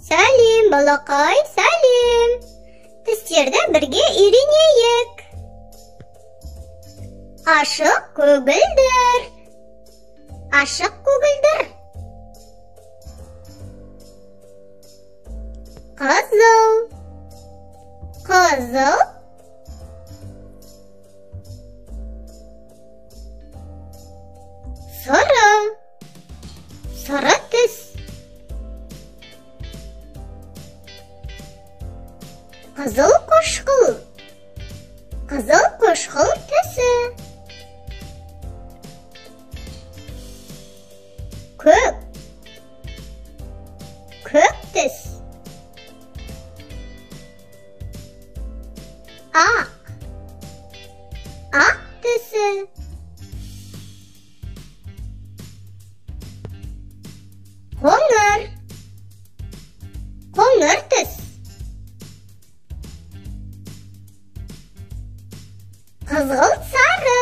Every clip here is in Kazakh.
Сәлем, балақай, сәлем. Түстерді бірге үйренейік. Ашық көгілдір. Ашық көгілдір. Қызыл. Қызыл. Сары. Сары түс. Қызыл қошқыл. Қызыл қошқыл түсі. Көк. Көк түс. Ақ. Ақ түсі. Қоңыр. Қоңыр түс. Қызғылт сары.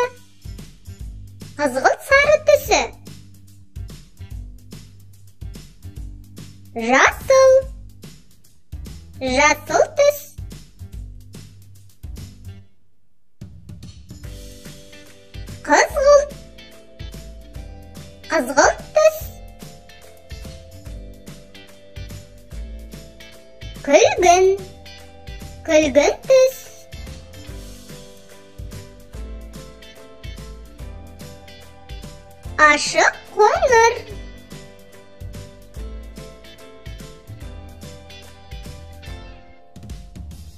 Қызғылт сары түсі. Жасыл. Жасыл түс. Қызғылт. Қызғылт түс. Күлгін. Күлгін түс. Ашық қоңыр.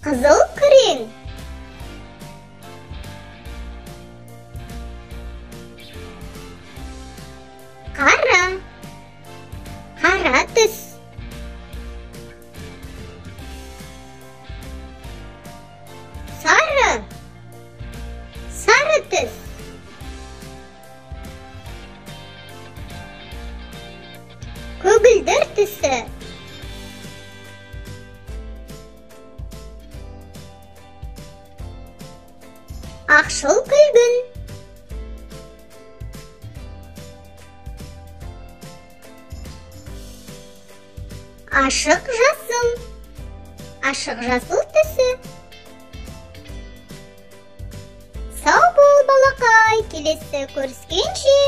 Қызыл күрең. Қара. Қара түс. Сары. Сары түс. Көгілдір түсі. Ақшыл күлгін. Ашық жасыл. Ашық жасыл түсі. Сау бол, балақай, келесі көріскенше.